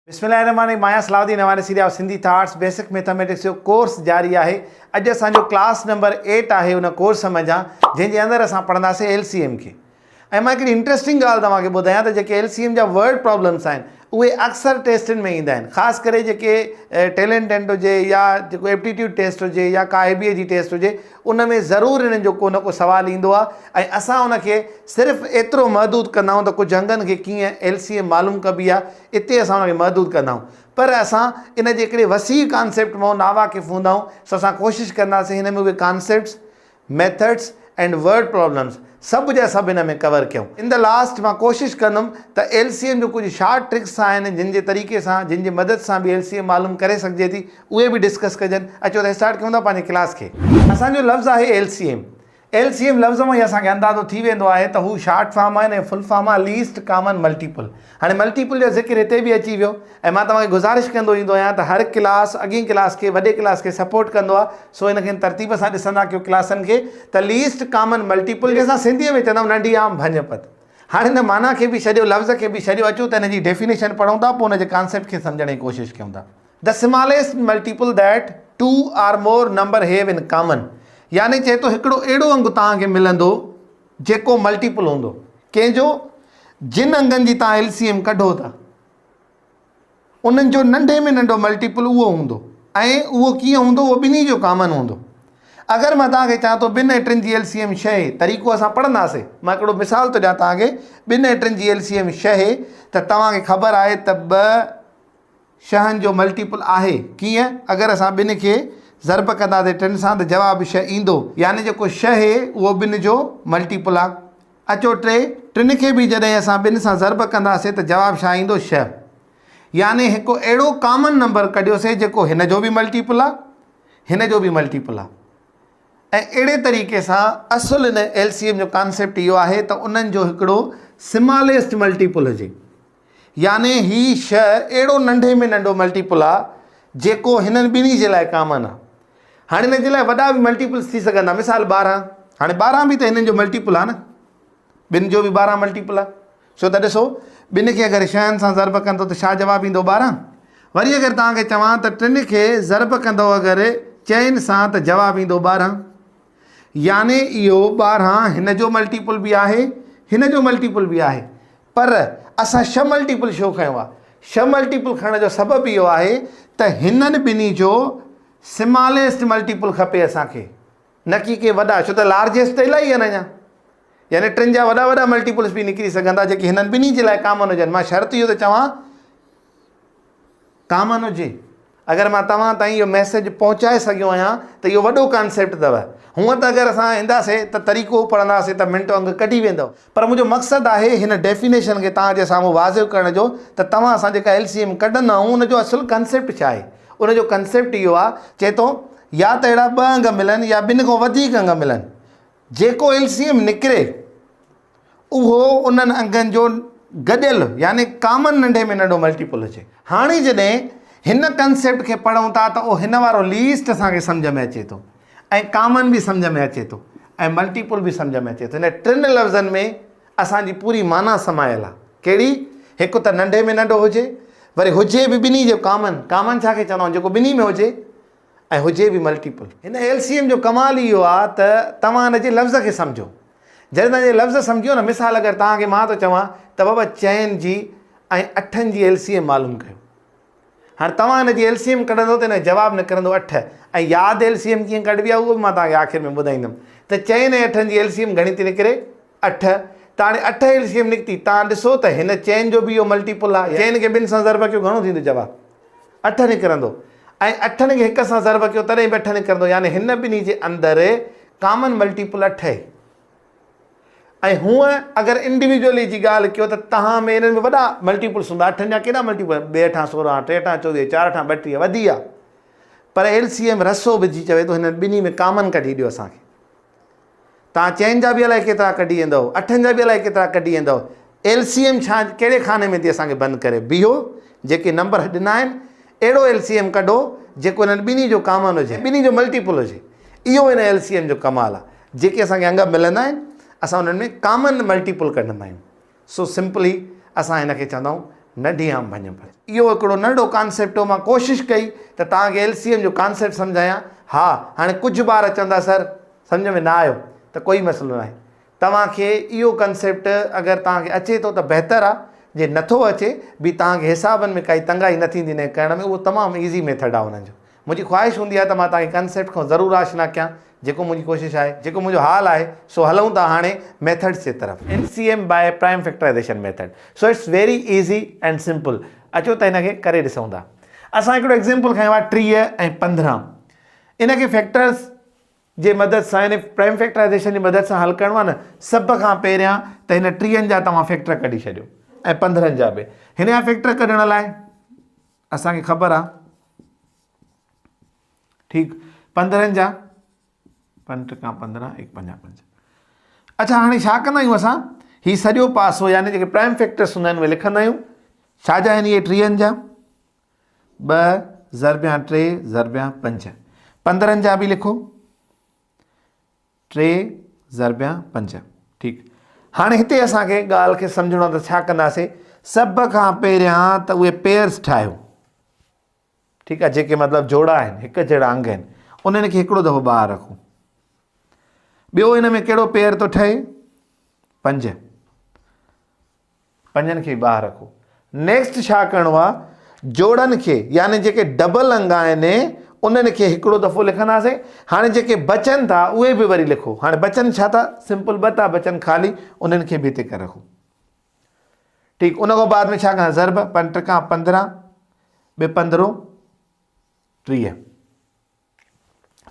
بسم الله الرحمٰن الرحيم مان صلاح الدين اوهان ڏسي رهيا آهيو سنڌي ٿاٽس بيسڪ ميٿاميٽڪس جو ڪورس جاري آهي اڄ اسان جو ڪلاس نمبر ايٽ آهي ان ڪورس منجهان جنهن جي اندر اسان پڙهنداسين ايل سي ايم کي ۽ مان هڪڙي انٽريسٽنگ ڳالهه توهان کي ٻڌايان ته جيڪي ايل سي ايم جا ورڊ پرابلمس آهن اهي اڪثر ٽيسٽن ۾ ايندا آهن خاص ڪري جيڪي ٽيلنٽ هجي يا جيڪو ايپٽيٽيوڊ ٽيسٽ هجي يا ڪا آئي بي اي جي ٽيسٽ هجي ان ۾ ضرور انهن جو ڪو نه ڪو سوال ايندو آهي ۽ اسان ان کي صرف ايترو محدود ڪندا آهيون ته ڪجهه انگن کي ڪيئن ايل سي ايم معلوم ڪبي آهي اتي اسان ان کي محدود ڪندا آهيون پر اسان ان جي هڪڙي وسيع ڪانسيپٽ مان ناواقف هوندا آهيون سو اسان ڪوشش ڪنداسين هن ۾ اهي concepts, methods and word problems سڀ جا سڀ هن ۾ ڪور ڪيون. ان the last مان ڪوشش ڪندم ته ايل سي ايم جو ڪجهه شارٽ ٽرڪس آهن جن جي طريقي سان جن جي مدد سان به ايل سي ايم معلوم ڪري سگهجي ٿي اهي به ڊسڪس ڪجن. اچو ته اسٽارٽ ڪيون ٿا پنهنجي ڪلاس کي. اسان جو لفظ آهي L C M. L C M لفظ مان ئي اسان کي اندازو ٿي ويندو آهي ته هو شارٽ فارم آهن ۽ فل فارم آهي ليسٽ ڪامن ملٽيپل. هاڻي ملٽيپل جو ذڪر هتي به اچي ويو ۽ مان توهان کي گذارش ڪندو ايندو آهيان ته هر ڪلاس اڳئين ڪلاس کي وڏي ڪلاس کي سپورٽ ڪندو آهي سو ان کي ترتيب سان ڏسندا ڪيو ڪلاسن کي ته ليسٽ ڪامن ملٽيپل جنهن سان سنڌيء ۾ چوندا آهيون ننڍي عام ڀڃ پت. هاڻي هن معنيٰ کي به ڇڏيو لفظ کي به ڇڏيو اچو ته هن جي ڊيفينيشن پڙهون ٿا پوء ان جي ڪانسيپٽ کي سمجهڻ جي ڪوشش ڪيون ٿا. The smallest multiple that two or more number have in common يعني چئي ٿو هڪڙو اهڙو انگ توهان کي ملندو جيڪو ملٽيپل هوندو ڪنهن جو جن انگن جي توهان ايل سي ايم ڪڍو ٿا انهن جو ننڍي ۾ ننڍو ملٽيپل اهو هوندو ۽ اهو ڪيئن هوندو اهو ٻنهي جو ڪامن هوندو اگر مان توهان کي چوان ٿو ٻن ۽ ٽن جي ايل سي ايم ڇهه طريقو اسان پڙهنداسين مان هڪڙو مثال ٿو ڏيان توهان کي ٻن ۽ ٽن جي ايل سي ايم ڇهه ته توهان کي خبر آهي ته ٻه شهن جو ملٽيپل آهي. ڪيئن؟ اگر اسان ٻن کي ضرب ڪنداسين ٽن سان ته جواب شه ايندو. يعني جيڪو شه اهي اهو ٻن جو ملٽيپل آ. اچو ٽي، ٽن کي به جڏهن اسان ٻن سان ضرب ڪنداسين ته جواب ڇا ايندو؟ شه. يعني هڪ اهڙو ڪامن نمبر ڪڍيوسين جيڪو هن جو به ملٽيپل آ، هن جو به ملٽيپل آ. ۽ اهڙي طريقي سان اصل ان ايل سي ايم جو ڪانسيپٽ اهو آهي ته انهن جو هڪڙو سماليسٽ ملٽيپل هجي. يعني هي شيء اهڙو ننڍي ۾ ننڍو ملٽيپل آ جيڪو هنن ٻنهي جي لاء ڪامن آ. هاڻي هن جي لاء وڏا به ملٽيپلس ٿي سگهن ٿا مثال 12 هاڻي 12 به ته هنن جو ملٽيپل آ نه ٻن جو به 12 ملٽيپل آ ڇو ته ڏسو ٻن کي اگر شين سان ضرب ڪندو ته ڇا جواب ايندو 12 وري اگر توهان کي چوان ته ٽن کي ضرب ڪندو اگر چئن سان ته جواب ايندو 12 يعني اهو 12 هن جو ملٽيپل به آهي هن جو ملٽيپل به آهي پر اسان ڇهه ملٽيپل ڇو کنيو آهي؟ ڇهه ملٽيپل کڻڻ جو سبب اهو آهي ته هنن ٻنهي جو سماليسٽ ملٽيپل کپي اسان کي نه ڪي ڪي وڏا ڇو ته لارجيسٽ ته الاهي آهن اڃا يعني ٽن جا وڏا وڏا ملٽيپلس به نڪري سگهن ٿا جيڪي هنن ٻنهي جي لاء ڪامن هجن مان شرط اهو ٿو چوان ڪامن هجي. اگر مان توهان تائين اهو ميسيج پهچائي سگهيو آهيان ته اهو وڏو ڪانسيپٽ اٿو. هونئن ته اگر اسان اينداسين ته طريقو پڙهنداسين ته منٽ انگ ڪڍي ويندو. پر منهنجو مقصد آهي هن ڊيفينيشن کي توهان جي سامهون واضح ڪرڻ جو ته توهان اسان جيڪا ايل سي ايم ڪڍندا آهيون ان جو اصل ڪانسيپٽ ڇا آهي. ان جو ڪانسيپٽ اهو آهي چئي ٿو يا ته اهڙا ٻه انگ ملن يا ٻن کان وڌيڪ انگ ملن جيڪو ايل سي ايم نڪري اهو انهن انگن جو گڏيل يعني ڪامن ننڍي ۾ ننڍو ملٽيپل هجي. هاڻي جڏهن هن ڪنسيپٽ کي پڙهون ٿا ته اهو هن وارو ليسٽ اسان کي سمجهه ۾ اچي ٿو ۽ ڪامن به سمجهه ۾ اچي ٿو ۽ ملٽيپل به سمجهه ۾ اچي ٿو. هن ٽن لفظن ۾ اسان جي پوري معنيٰ سمايل آهي. ڪهڙي؟ هڪ ته ننڍي ۾ ننڍو هجي، وري هجي به ٻنهي جو ڪامن، ڪامن ڇا کي چوندا آهن؟ جيڪو ٻنهي ۾ هجي ۽ هجي به ملٽيپل. هن ايل سي ايم جو ڪمال اهو آهي ته توهان هن جي لفظ کي سمجهو. جڏهن توهان جي لفظ سمجهيو نه مثال اگر توهان کي مان ٿو چوان ته بابا چئن جي ۽ اٺن جي ايل سي ايم معلوم ڪيو. هاڻي توهان هن جي ايل سي ايم ڪڍندو ته هن جو جواب نڪرندو اٺ ۽ ياد ايل سي ايم ڪيئن ڪڍبي آهي اهو به مان توهان کي آخر ۾ ٻڌائيندم ته چئن ۽ اٺن جي ايل سي ايم گهڻي ٿي نڪري اٺ ته هاڻي اٺ ايل سي ايم نڪتي توهان ڏسو ته هن چئن جو به اهو ملٽيپل آهي چئن کي ٻن سان ضرب ڪيو گهڻو ٿيندو جواب اٺ نڪرندو ۽ اٺن کي هڪ سان ضرب ڪيو تڏهن به اٺ نڪرندو يعني هن ٻنهي جي اندر ڪامن ملٽيپل اٺ آهي ۽ هونء اگر انڊيويجولي جي ڳالهه ڪيو ته تهان ۾ انهن ۾ وڏا ملٽيپلس هوندا اٺن جا ڪيڏا ملٽيپل ٻه اٺان سورهن ٽي اٺان چوويهه چار اٺان ٻٽيهه وڌي ويا پر ايل سي ايم رسو وجهي چوي ٿو هنن ٻنهي ۾ ڪامن ڪڍي ڏيو اسان کي توهان چئن جا به الائي ڪيترا ڪڍي ايندؤ، اٺن جا به الائي ڪيترا ڪڍي ايندؤ. ايل سي ايم ڇا ڪهڙي خاني ۾ ٿي اسان کي بند ڪري. بيهو، جيڪي نمبر ڏنا آهن، اهڙو ايل سي ايم ڪڍو، جيڪو انهن ٻنهي جو ڪامن هجي، ٻنهي جو ملٽيپل هجي. اهو هن ايل سي ايم جو ڪمال آهي. جيڪي اسان کي انگ ملندا آهن، اسان انهن ۾ ڪامن ملٽيپل ڪڍندا آهيون. سو سمپلي اسان هن کي چوندا آهيون ننڍي آم ڀڃ پنج. اهو هڪڙو ننڍڙو ڪانسيپٽ هو مان ڪوشش ڪئي ته توهان کي ايل سي ايم جو ڪانسيپٽ سمجهايان. ها هاڻي ڪجهه ٻار چوندا سر سمجهه ۾ نه آيو ته ڪوئي مسئلو ناهي توهان کي اهو ڪنسيپٽ اگر توهان کي اچي ٿو ته بهتر آ جي نٿو اچي به توهان کي حسابن ۾ ڪائي تنگائي نه ٿيندي انهي ڪرڻ ۾ اهو تمام ايزي ميٿڊ آ انهن جو منهنجي خواهش هوندي آهي ته مان توهان کي ڪنسيپٽ کان ضرور آشنا ڪيان جيڪو منهنجي ڪوشش آهي جيڪو منهنجو حال آهي سو هلون ٿا هاڻي ميٿڊس جي طرف. L C M by prime factorization method so it's very easy and simple اچو ته هن کي ڪري ڏسون ٿا اسان هڪڙو ايگزيمپل کنيو آهي 30 ۽ 15 ان کي فيڪٽرز جي مدد سان يعني پرائم فيڪٽرائيزيشن جي مدد سان حل ڪرڻو آهي نه سڀ کان پهريان ته هن ٽيهن جا توهان فيڪٽر ڪڍي ڇڏيو ۽ 15 جا به هن جا فيڪٽر ڪڍڻ لاء اسان کي خبر آهي ٺيڪ 15 جا پنج ٽڪا 15 هڪ پنجا پنج اچھا هاڻي ڇا ڪندا آهيون اسان هي سڄو پاسو يعني جيڪي پرائم فيڪٽرس هوندا آهن اهي لکندا آهيون ڇا جا آهن اهي ٽيهن جا ٻه ضربيان ٽي ضربيان پنج. پندرهن جا به لکو. ٽي ضربيان پنج. ٺيڪ. هاڻي هتي اسان کي ڳالهه کي سمجهڻو ته ڇا ڪنداسي. سڀ کان پهريان ته اهي پيئرس ٺاهيو. ٺيڪ آهي جيڪي مطلب جوڙا آهن هڪ جهڙا انگ آهن انهن کي هڪڙو دفعو ٻاهر رکو. ٻيو هن ۾ ڪهڙو پيئر ٿو ٺهي؟ پنج. پنجن کي به ٻاهر رکو. نيڪسٽ ڇا ڪرڻو آ جوڙن کي يعني جيڪي ڊبل انگ آهن انهن کي هڪڙو دفعو لکنداسين. هاڻي جيڪي بچن ٿا اهي به وري لکو. هاڻي بچن ڇا ٿا سمپل ٻه ٿا بچن خالي انهن کي به هتي ڪري رکو. ٺيڪ ان کان بعد ۾ ڇا ڪندا ضرب پنج ٽڪا 15 ٻه پندرهون 30.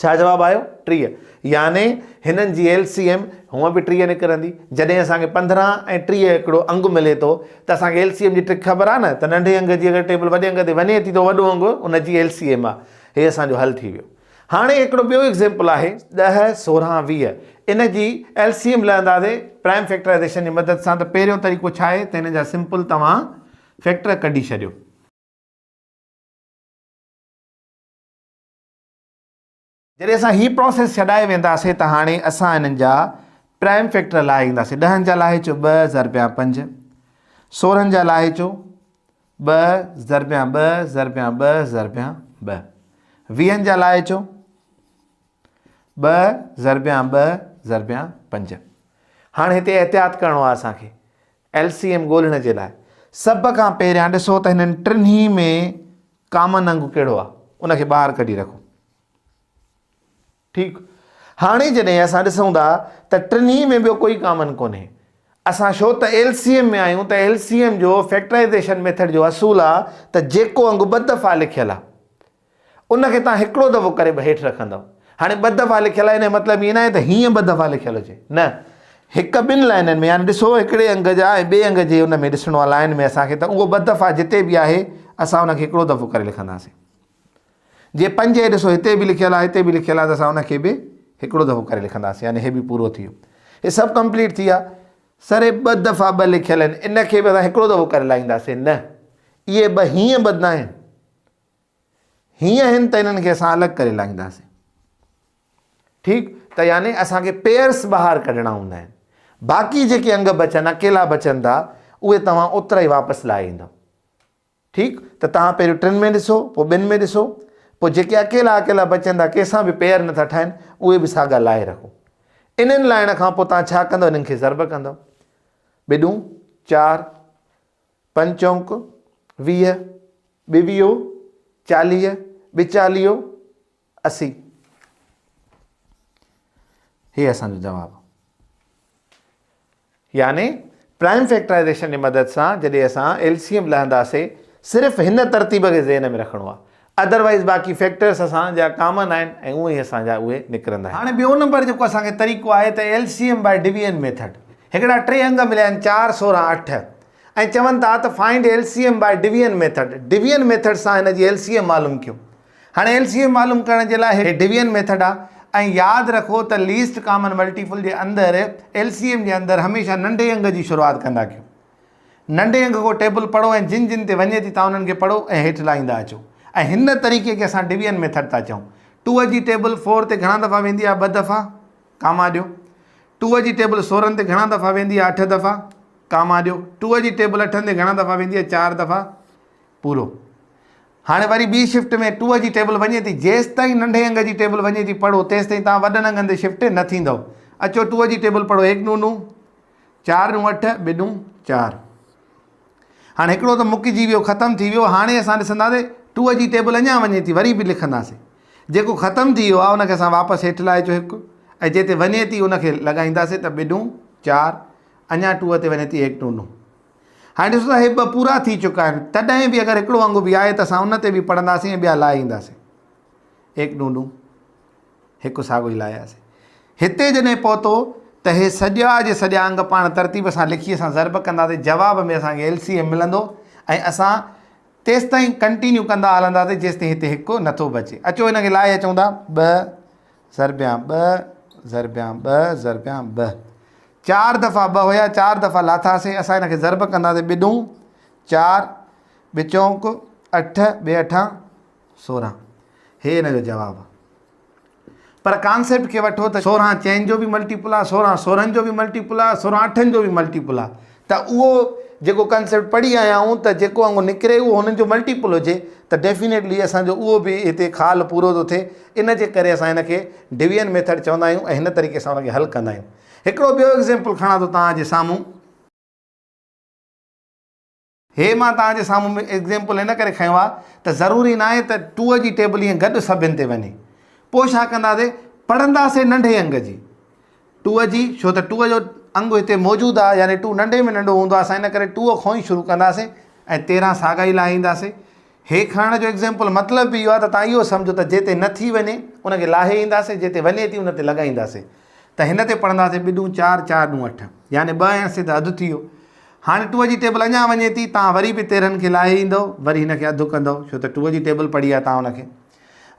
ڇا جواب آيو؟ 30. يعني هنن جي ايل سي ايم هونء به 30 نڪرندي. جڏهن اسان کي 15 ۽ 30 هڪڙو انگ ملي ٿو ته اسان کي ايل سي ايم جي ٽرڪ خبر آهي نه ته ننڍي انگ جي اگر ٽيبل وڏي انگ تي وڃي ٿي ته وڏو انگ ان جي ايل سي ايم آهي. هي اسان جو حل ٿي ويو. هاڻي هڪڙو ٻيو ايگزيمپل آهي 10، 16، 20 ان جي ايل سي ايم لهنداسين پرائم فيڪٽرائيزيشن جي مدد سان ته پهريون طريقو ڇا آهي ته هن جا سمپل توهان فيڪٽر ڪڍي ڇڏيو. جڏهن اسان هي پروسيس ڇڏائي وينداسين ته هاڻي اسان انهن جا پرائم فيڪٽر لاهي اينداسين. ڏهن جا لاهي اچو ٻه ضربيان پنج، سورهن جا لاهي اچو ٻه ضربيان ٻه ضربيان ٻه ضربيان ٻه، ويهن جا لاهي اچو ٻه ضربيان ٻه ضربيان پنج. هاڻي هتي احتياط ڪرڻو آهي اسان کي ايل سي ايم ڳولڻ جي لاء. سڀ کان پهريان ڏسو ته هنن ٽنهي ۾ ڪامن انگ ڪهڙو آهي ان کي ٻاهر ڪڍي رکو. ٺيڪ هاڻي جڏهن اسان ڏسون ٿا ته ٽنهي ۾ ٻيو ڪوئي ڪامن ڪونهي اسان شو ته ايل سي ايم ۾ آهيون ته ايل سي ايم جو فيڪٽرائيزيشن ميٿڊ جو اصول آهي ته جيڪو انگ ٻه دفعا لکيل آهي ان کي توهان هڪڙو دفعو ڪري به هيٺ رکندؤ. هاڻي ٻه دفعا لکيل آهي ان جو مطلب ائين ناهي ته هيئن ٻه دفعا لکيل هجي نه هڪ ٻن لائنن ۾ يعني ڏسو هڪڙي انگ جا ۽ ٻئي انگ جي ان ۾ ڏسڻو آهي لائن ۾ اسان کي ته اهو ٻه دفعا جتي به آهي اسان ان کي هڪڙو دفعو ڪري لکنداسين. جي پنج ڏسو هتي به لکيل آهي هتي به لکيل آهي ته اسان ان کي به هڪڙو دفعو ڪري لکنداسين يعني هي به پورو ٿي ويو. هي سڀ ڪمپليٽ ٿي ويا. سر هي ٻه دفعا ٻه لکيل آهن ان کي به اسان هڪڙو دفعو ڪري لاهينداسين نه اهي ٻه هيئن ٻه ناهن. هيئن آهن ته انهن کي اسان الڳ ڪري لاهينداسين. ٺيڪ ته يعني اسان کي پيئرس ٻاهر ڪڍڻا هوندا آهن. باقي جيڪي انگ بچن اڪيلا بچن ٿا اهي توهان اوترا ئي واپس لاهي ايندؤ. ٺيڪ ته توهان پهريون ٽن ۾ ڏسو پوء ٻن ۾ ڏسو پوء جيڪي اڪيلا اڪيلا بچن ٿا ڪنهن سان به پيئر نٿا ٺاهن اهي به ساڳا لاهي رکو. انهن لاهڻ کان پوء توهان ڇا ڪندؤ انهن کي ضرب ڪندؤ. ٻڏون چار پنج چونڪ 20 ٻويهو، 40، ٻچاليهو، 80. هي اسان جو جواب. يعني پرائم فيڪٽرائيزيشن جي مدد سان جڏهن اسان ايل سي ايم لهنداسي صرف هن ترتيب کي ذهن ۾ رکڻو آهي ادروائيز باقي فيڪٽرس اسان جا ڪامن آهن ۽ اهي ئي اسان جا اهي نڪرندا آهن. هاڻي ٻيو نمبر جيڪو اسان کي طريقو آهي ته L C M by division method هڪڙا ٽي انگ مليا آهن 4 16 8 ۽ چون ٿا ته find L C M by division method, division method سان هن جي ايل سي ايم معلوم ڪيو. هاڻي ايل سي ايم معلوم ڪرڻ جي لاء هي ڊويزن ميٿڊ آ ۽ ياد رکو ته ليسٽ ڪامن ملٽيپل جي اندر ايل سي ايم جي اندر هميشه ننڍي انگ جي شروعات ڪندا ڪيو. ننڍي انگ کان ٽيبل پڙهو ۽ جن جن تي وڃي ٿي تان انهن کي پڙهو ۽ هيٺ لاهيندا اچو ۽ هن طريقي کي اسان ڊويزن ميٿڊ ٿا چئون. ٽوء جي ٽيبل فور تي گهڻا دفعا ويندي آ؟ ٻه دفعا، ڪاما ڏيو. ٽوء جي ٽيبل سورهن تي گهڻا دفعا ويندي آ؟ اٺ دفعا. ڪاما ڏيو. ٽوء جي ٽيبل اٺن تي گهڻا دفعا ويندي آهي؟ چار دفعا. پورو. هاڻي وري ٻي شفٽ ۾ ٽوء جي ٽيبل وڃي ٿي. جيستائين ننڍي انگ جي ٽيبل وڃي ٿي پڙهو تيستائين توهان وڏن انگن تي شفٽ نه ٿيندؤ. اچو ٽوء جي ٽيبل پڙهو هڪ ڏون ڏون، چار ڏون اٺ، ٻه ڏون چار. هاڻي هڪڙو ته مڪجي ويو ختم ٿي ويو. هاڻي اسان ڏسنداسين ٽوء جي ٽيبل اڃا وڃي ٿي وري به لکنداسين. جيڪو ختم ٿي ويو آهي ان کي اسان واپس هيٺ لاهي اچو هڪ ۽ جتي وڃي ٿي ان کي لڳائينداسين ته ٻه ڏون چار اڃا ٽوء تي وڃي ٿي هڪ ڏون ڏون. هاڻي ڏسو ته هي ٻه پورا ٿي چڪا آهن تڏهن به اگر هڪڙو انگ به آهي ته اسان ان تي به پڙهنداسين ۽ ٻيا لاهي اينداسين. هڪ ڏون ڏون هڪ ساڳو ئي لاهياسين. هتي جڏهن پهتو ته هي سڄا جي سڄا انگ پاڻ ترتيب سان لکي اسان ضرب ڪنداسين جواب ۾ اسان کي ايل سي ايم ملندو ۽ اسان تيستائين ڪنٽينيو ڪندا هلنداسين جيستائين هتي هڪ نٿو بچي. اچو هن کي لاهي اچون ٿا. ٻه ضربيان ٻه ضربيان ٻه ضربيان ٻه. چار دفعا ٻه هيا چار دفعا لاٿاسين. اسان هن کي ضرب ڪنداسين ٻه ڏون چار، ٻه چونڪ اٺ، ٻه اٺان 16. هي هن جو جواب آهي. پر ڪانسيپٽ کي وٺو ته 16 چئن جو به ملٽيپل آهي، 16 سورهن جو به ملٽيپل آهي، 16 اٺن جو به ملٽيپل آهي ته اهو جيڪو ڪانسيپٽ پڙهي آيا آهيون ته جيڪو انگ نڪري اهو هنن جو ملٽيپل هجي ته ڊيفينيٽلي اسان جو اهو به هتي خال پورو ٿو ٿئي. ان جي ڪري اسان هن کي ڊويزن ميٿڊ چوندا آهيون ۽ هن طريقي سان ان کي حل ڪندا آهيون. هڪڙو ٻيو ايگزيمپل کڻان ٿو توهان جي سامهون. هي مان توهان جي سامهون ايگزيمپل ان ڪري کنيو آهي ته ضروري ناهي ته ٽوء جي ٽيبل ائين گڏ سڀن تي وڃي. پوء ڇا ڪنداسين؟ پڙهنداسين ننڍي انگ جي ٽوء جي، ڇو ته ٽوء جو انگ هتي موجود آهي يعني ٽو ننڍي ۾ ننڍو هوندو آهي، اسان ان ڪري ٽوء کان ئي شروع ڪنداسين ۽ 13 ساڳا ئي لاهينداسين. هي کڻڻ جو ايگزيمپل مطلب به اهو آهي ته توهان اهو سمجهو ته جتي نه ٿي وڃي ان کي لاهي اينداسين، جتي وڃي ٿي ان تي لڳائينداسين. ته هن تي پڙهنداسين ٻه ڏون چار، چار ڏون اٺ يعني ٻه ۽ اسي ته اڌ ٿي ويو. هاڻي ٽوء جي ٽيبل اڃا وڃي ٿي، توهان وري به 13 کي لاهي ايندؤ، وري هن کي اڌ ڪندؤ، ڇو ته ٽوء جي ٽيبل پڙهي آهي توهان ان کي.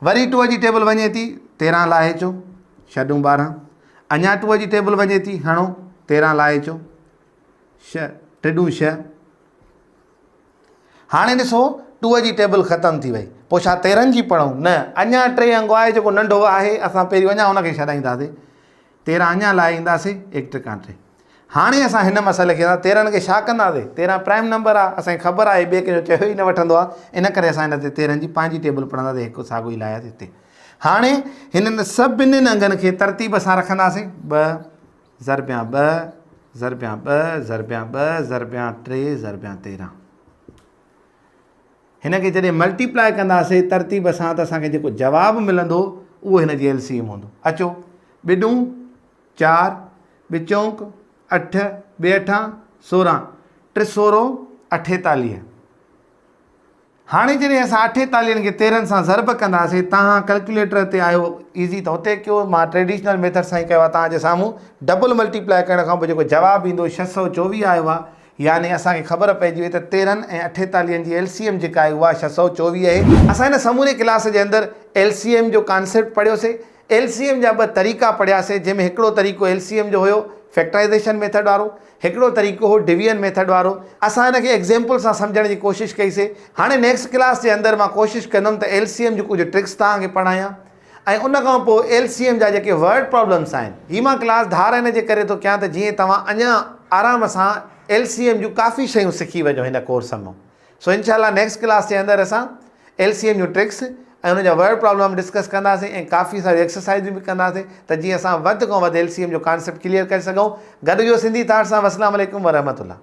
وري ٽوء جي ٽيبل وڃي ٿي، 13 لاهي اچو، ڇهه ڏون 12. اڃا ٽوء جي ٽيبل وڃي ٿي، هڻو، 13 لاهي اچو، ڇهه، ٽي ڏون ڇهه. هاڻي ڏسو ٽوء جي ٽيبل ختم ٿي وئي، پوء ڇا 13 جي پڙهون؟ نه، اڃا ٽي انگ آهي جيڪو ننڍو آهي، اسان پهريون اڃا ان کي ڇڏائينداسين. 13 اڃا لاهي اينداسين، ايڪ ٽڪان ٽي. هاڻي اسان هن مسئلي کي 13 کي ڇا ڪنداسين؟ 13 پرائم نمبر آهي، اسان کي خبر آهي ٻئي ڪنهن جو چيو ئي نه وٺندو آهي، ان ڪري اسان هن تي 13 جي پنهنجي ٽيبل پڙهنداسين، هڪ ساڳيو ئي لاهياسين هتي. هاڻي هنن سڀني انگن کي ترتيب سان رکنداسين، ٻه ضربيان ٻه ضربيان ٻه ضربيان ٻه ضربيان ٽي ضربيان 13. هن کي جڏهن ملٽيپلائي ڪنداسين ترتيب سان ته اسان کي جيڪو جواب ملندو اهو هن جي ايل سي ايم هوندو. اچو ٻه ڏون چار، ٻه چونڪ اٺ، ٻه اٺان 16، ٽي سورو 48. هاڻي جڏهن اسان اٺيتاليهن کي 13 سان ضرب ڪنداسين، توهان ڪلڪيوليٽر تي آهيو ايزي ته اتي ڪيو، مان ٽريڊيشنل ميٿڊ سان ئي ڪيو آهي توهان جي سامهون ڊبل ملٽيپلائي ڪرڻ کان پوء جيڪو جواب ايندو 624 آيو آهي، يعني اسان کي خبر پئجي وئي ته 13 ۽ اٺيتاليهن جي ايل سي ايم جيڪا آهي اها 624 آهي. اسان هن سموري ڪلاس جي اندر ايل سي ايم جو ڪانسيپٽ پڙهيوسين، ايل سي ايم جا ٻه طريقا پڙهياسين جنهن ۾ هڪڙو طريقو ايل سي ايم جو هيو فيڪٽرائيزيشن ميٿڊ وارو، هڪڙو طريقو هو ڊويزن ميٿڊ وارو. اسان هن کي ايگزيمپل سان سمجهڻ جي ڪوشش ڪئي سي. هاڻي نيڪسٽ ڪلاس جي اندر مان ڪوشش ڪندم ته ايل سي ايم جون ڪجهه ٽرڪس توهان کي پڙهايان ۽ ان کان پوء ايل سي ايم جا جيڪي ورڊ پرابلمس آهن. هي مان ڪلاس ڌار ان جي ڪري ٿو ڪيان ته جيئن توهان اڃا آرام سان ايل سي ايم جون ڪافي شيون سکي وڃو هن ڪورس مان. سو انشاء الله نيڪسٽ ڪلاس جي اندر اسان ايل سي ايم جون ٽرڪس ۽ ان جا ورڊ پرابلم ڊسڪس ڪنداسين ۽ ڪافي ساريون ايڪسرسائزون به ڪنداسين ته جيئن اسان وڌ کان وڌ ايل سي ايم جو ڪانسيپٽ ڪليئر ڪري سگهون. گڏ جو سنڌي ٿاٽ سان والسلام عليڪم ورحمة الله.